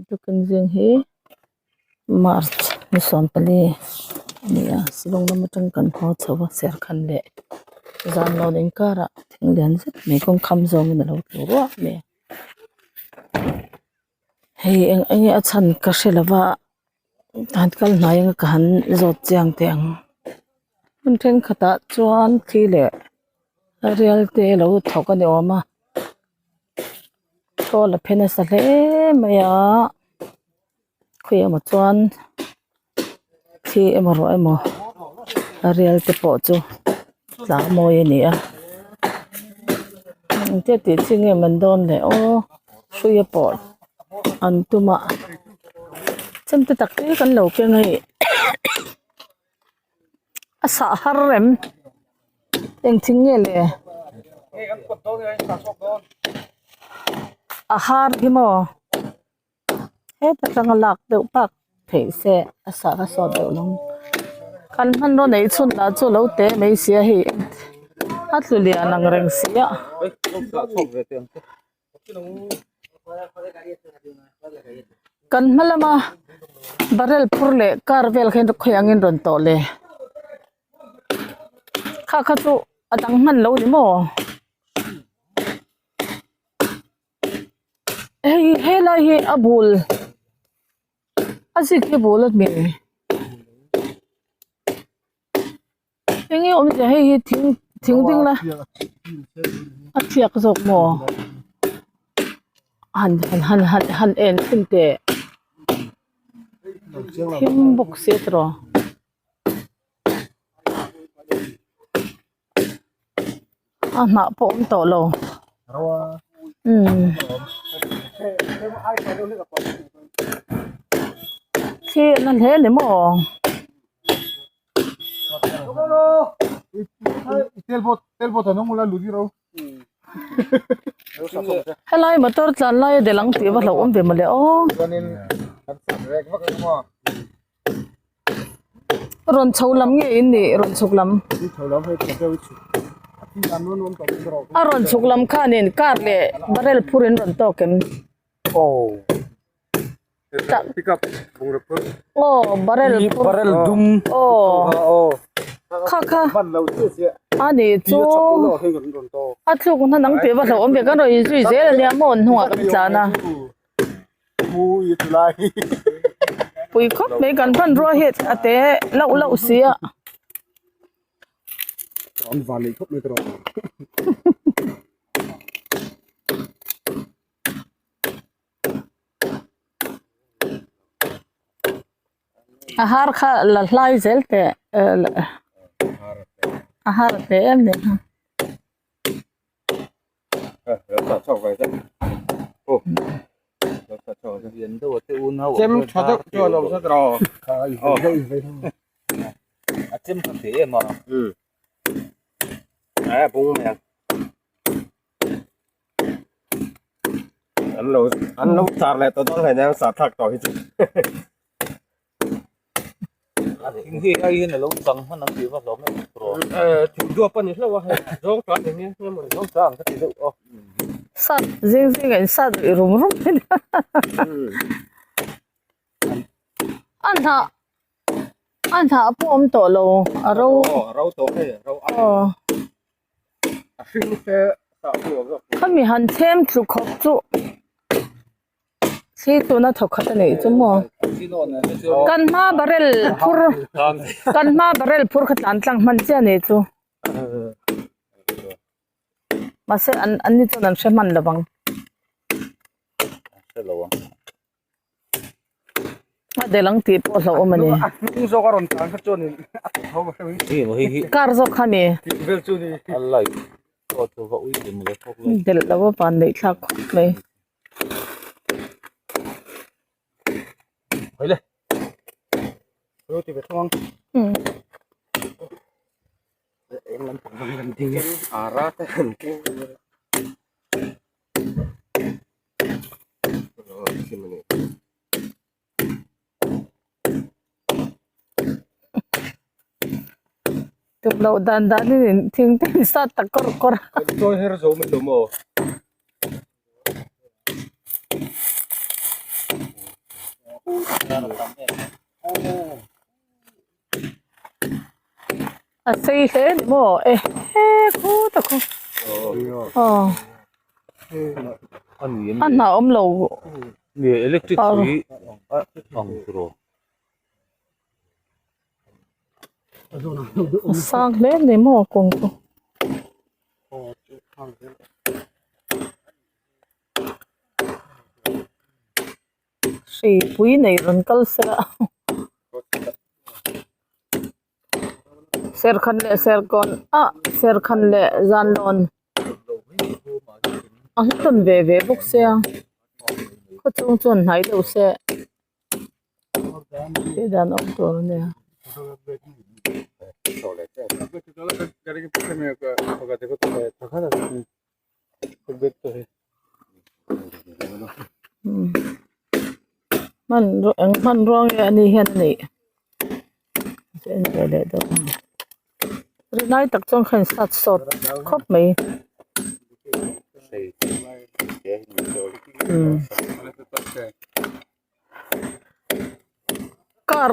Tukin zing hi march ni 14 a ni a shillong lam atang kan haw chho a serkhan leh zanlawn inkarah thing lian zet mai kawng kham zawngin a lo tlu ruak mai a hei eng enge a chhan ka hre lo va han kal hnai anga ka han zawt chiang teh ang hmun thenkhatah chuan thli leh rial te lo thawk a ni awm a chawl a phe nasa hle mai a khawi emaw chuan thli emaw ruah emaw a rial te pawh chu tla mawi a ni a engtia tih chi nge man dawn le aw hrui a pawh an tum a chemte tak te kan lo keng a hei a sah har rem eng thing nge le a har hi maw heta tanga lak deuh pak theih se a sah a sawt deuh lo kan hmanraw neih chhun lah chu lo te mai sia hei a tlu lian ang reng sia. Kan hma lama barrel phur leh car vel kha khawi angin rawn tawh le kha kha chu a dang hman lo ni maw hei helai hi a bul a zik hi bul a ni enge awmzia hei hi thing thing ding la a thiak zawk maw han han han han en chhin teh thim bawk si a tiraw. A hnah pawh awm tawh lo umm khi a na hle ni maw. Helai motor tlan lai a del ang tih va hlauhawm ve mawle aw. Rawn chho lam nge in nih rawn chhuk lam a rawn chhuk lam khanin car leh barrel phur in rawn tawk em aw barrel phur aw kha kha a ni chu a thluk hnan ang tih va hlauhawm ve kan rawn inzui zel ania maw an hnungah kan tlan a. Pui khawp mai kan hmanrua hi a te lauh lauh si a. A har kha la hlai zel teh a har a te em ni. Sat zing zing a in sat rih rum rum mai a a hnah a hnah pawh awm tawh lo a ro aw khami han thlem tlu khawp chu. Thli tuna thawk khat a neih chu maw kan hma barrel phur kan hma barrel phur kha tlan tlang hman chiah a nih chu mahse an an ni chuan an hre hman lo vang a del ang tih pawh hlauhawm a ni car zawk kha a ni delh lo a van neih thlak khawp mai. Tum loh dan dan in thing te in sat tak kawr kawr a. A sei hle a ni maw e he khut a khu aw a hnah awm lo a sang hle a ni maw kawng chu. Hreipui nei rawn kal sela serkhan leh serkawn ah serkhan leh zanlawn a hla tawn ve ve bawk sia khaw chung chuan hnai deuh se tih dan awm tur a nia. Hmanrua eng hmanrua nge a nih hian a neih chu en ve leh deuh ang rinai tak chuan kha in sat sawt khawp mai car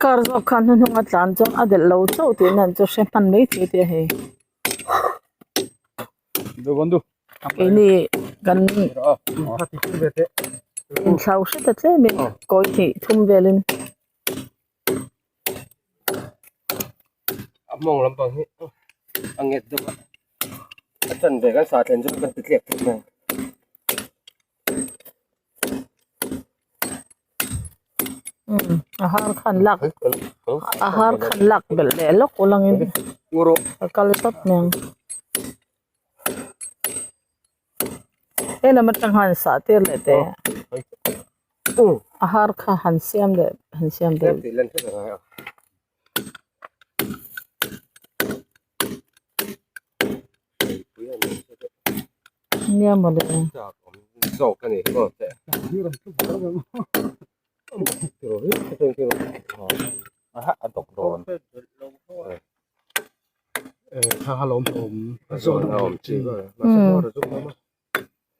Car zawk khan hnuhnung a tlan chuan a delh lo chauh tih nan chu hre hman mai thei te a hei keini kan inthlau hret a tlemin kawi hnih thum velin. A mawng lampang hi a nget deuh a a chanve kan sa thlen chu kan ti tliak thei mai ang. A har khan lak a har khan lak belh leh lawk ulangin a kal tawp mai ang he lam atang khan sah tir leh teh a har kha han siam leh han siam belh. Nia mawle.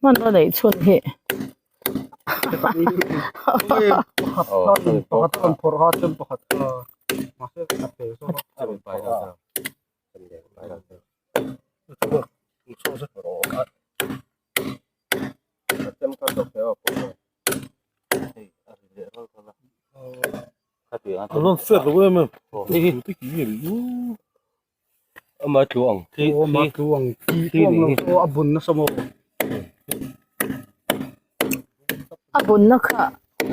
Hmanraw neih chhun hi. A bunna kha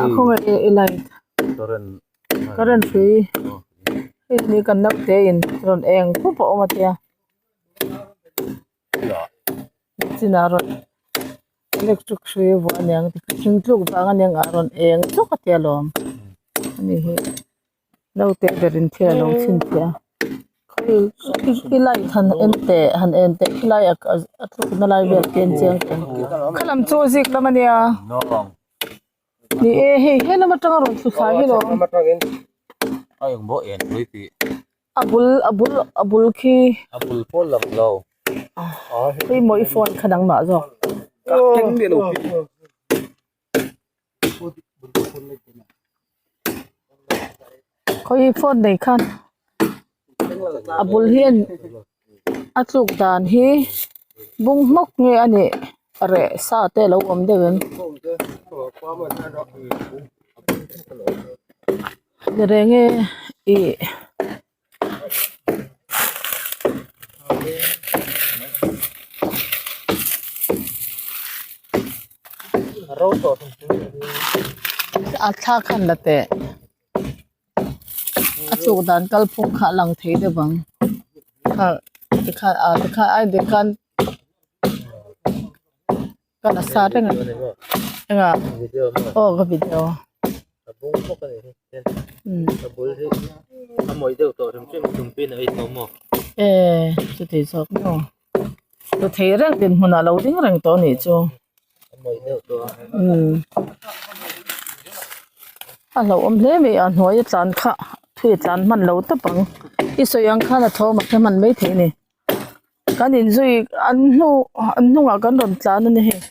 a khawngaih i light current hrui hei ni kan naute in rawn eng khup a awm a tia chinah rawn electric hrui a vuah aniang thing tluk vang aniang a rawn eng chuk a tia lawm ani hi. Naute berin thil a lo chhinchhiah a khawi i light han en teh han en teh khilai a a tlukna lai vel te an chiang teh ang khalam chu zik lam ania ni e hei helam atanga rawn thlu thlai hi lawm a bul a bul a bul khi hei maw i phone kha nangmah zawk. Khawi phone nei khan a bul hian a tluk dan hi bung hmawk nge a nih reh sa te a lo awm deuh em ni reng e ih. A thla khan la teh a chuk dan kal phung kha a lang thei deuh ang kha tikhan ah tikhan ai tikhan ka la sa reng a engah aw ka video. E chuti zawk maw chu thei reng dinhmun ah lo ding reng tawh anih chu umm a hlauhawm hle mai a hnuai a tlan kha thui a tlan hman lo tawp ang i sawi ang khan a thawm a hre hman maithei a ni kan inzui an hnu an hnungah kan rawn tlan a ni hei.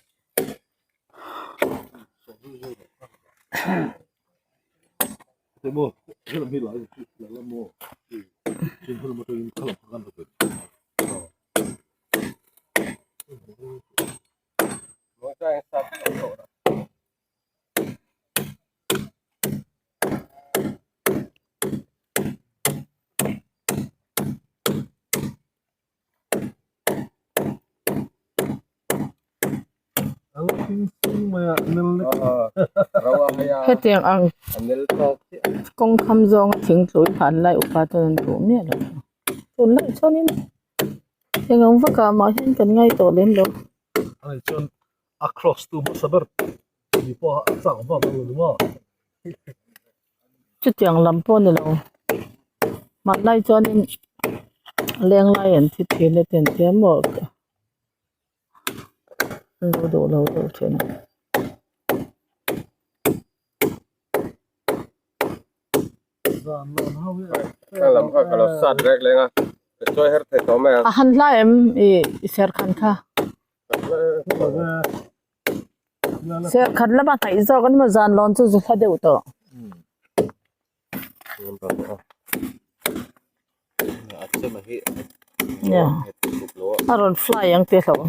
Hetiang ang kawng kham zawnga thing tlu hi han lai upa chuan an duh miah lo tunlai chuanin eng ang vak ah mah hian kan ngai tawh lem lo. Chutiang lam pawh a ni lo hmanlai chuanin leng lai an thi thin a ti an tia maw an lo duh lo deuh thin a. A han hla em ih serkhan kha. Serkhat lama hnaih zawk an maw zan lawn chu zu hla deuh tawh. A rawn fly ang tih a hlauh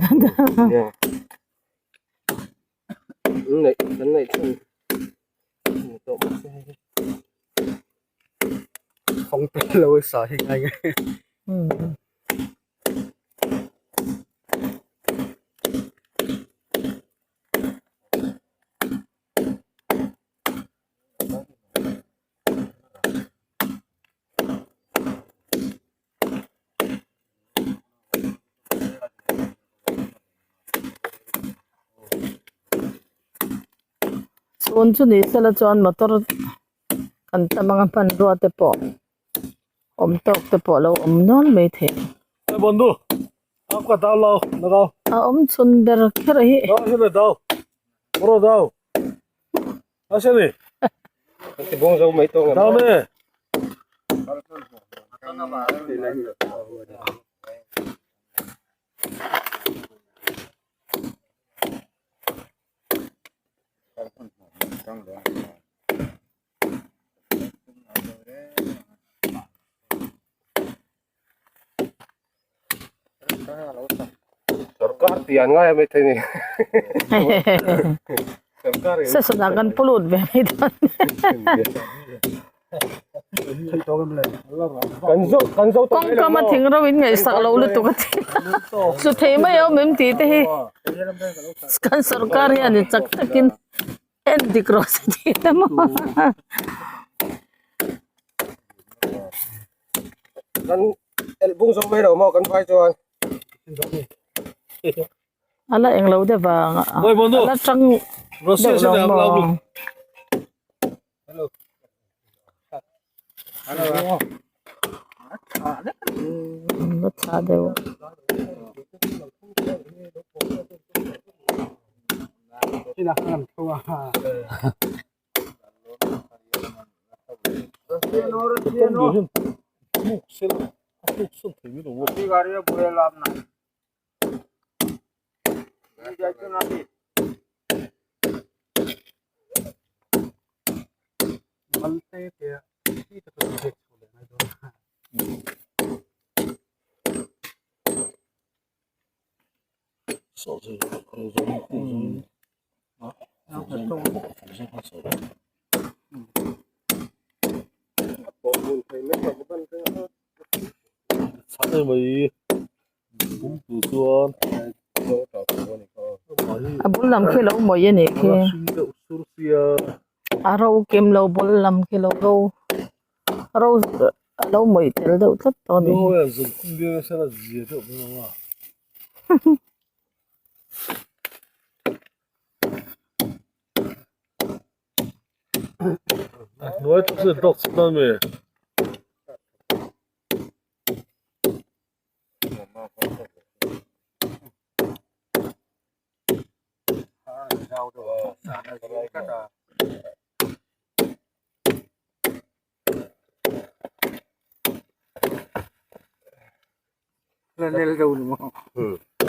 Chhun chu ni sela chuan motor kan tam anga hmanrua te pawh awm tawk te pawh a lo awm nual mai thei a awm chhun ber kher hi. Sorkar tih an ngai a mai thei ni. Sorkar in. Session ah kan pu lut ve mai dawn. Kan zo kan zo tawh Kawngka ma thing ro in ngaihsak lo lutuk a ti. Tlu thei mai awm em tih te hi. Kan sorkar hian in chak takin en dik rawh se tih te maw. Kan elh bung zawk mai lo maw kan vai chuan. A la eng lo deuh vang a la tang deuh lo maw. La tha deuh. A bul lam khi lo mawih a nih khi a ro kim lo bul lam khi lo ro ro a lo mawih tel deuh tlat tawh a nih hi.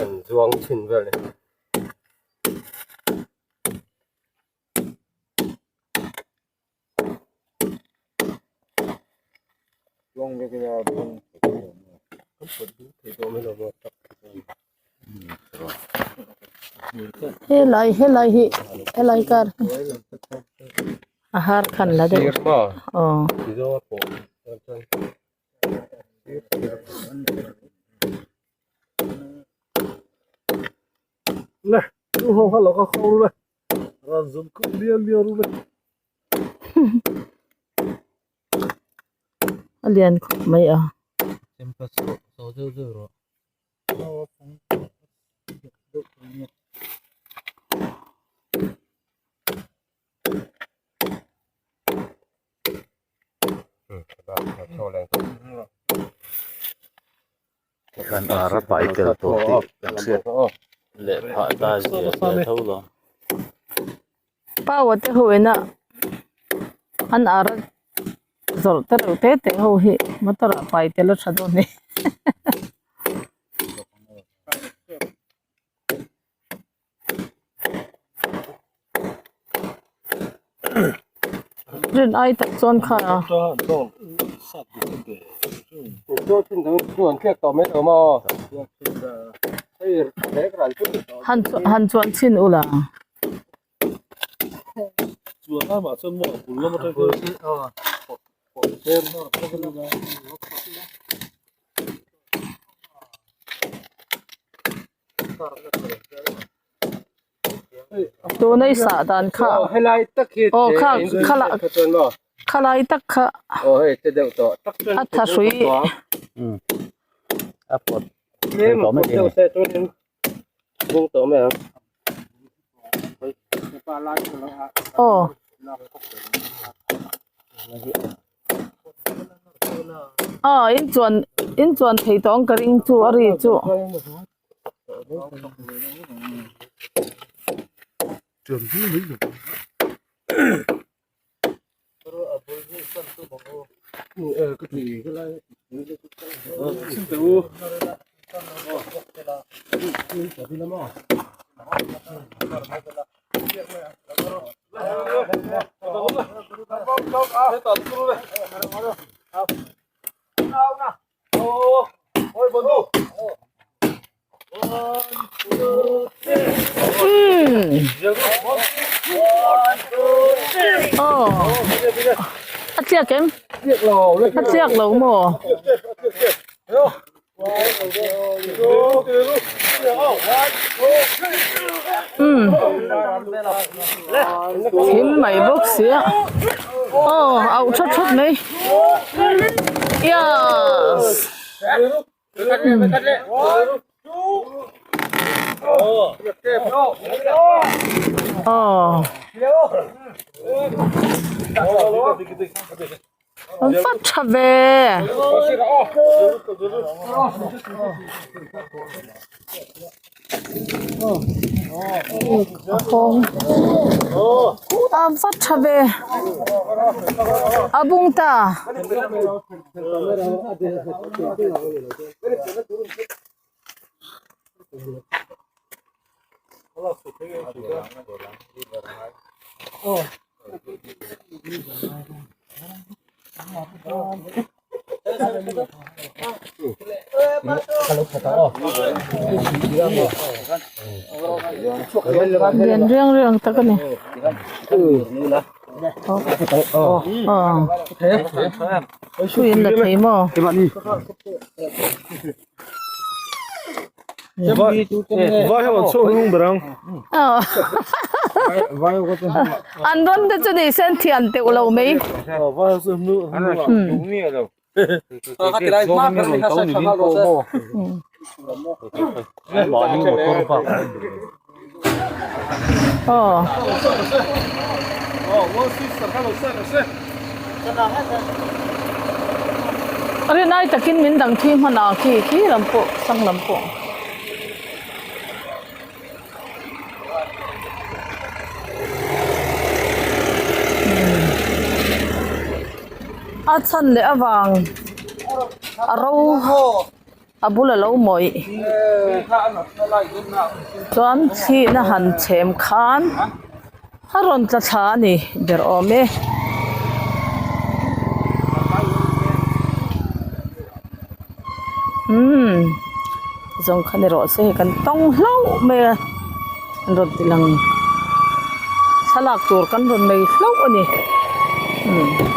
An zuang chhin vel a ni. Helai helai hi helai kar a har khan la deuh aw. A lian khawp mai a. Kan ara pai tel tawh tih kan hriat leh phah ta zia zia tho lo. Power te ho ina an ara zawrh te reuh te te ho hi motor ah pai tel a tha dawn a ni. Rin ai tak chuan kha han han chuan chhin ula. Tuna i sah dan kha aw kha khalai tak kha a tha hrui aw. Aw in chuan in chuan thei tawng ka ring chu a ri chu. Aw a tliak em a tliak lo maw umm thim mai bawk sia aw auh that that mai yes aw an va tha ve a hawng a va tha ve a bung ta. Lian riang riang tak a ni. Aw thu in la thei maw? An rawn te chu ni se an thian teuh lo mai. Aw. Rinai takin min dang thui hman a khi khi lam pawh sang lam pawh. A chhan leh avang a ro a bul a lo mawih chuan thihna han chhem khan a rawn tla thla a ni ber awm e. Umm zawng kha ni rawh se hei kan tawng hlauh mai a an rawn ti lang thlalak tur kan rawn nei hlauh a ni umm.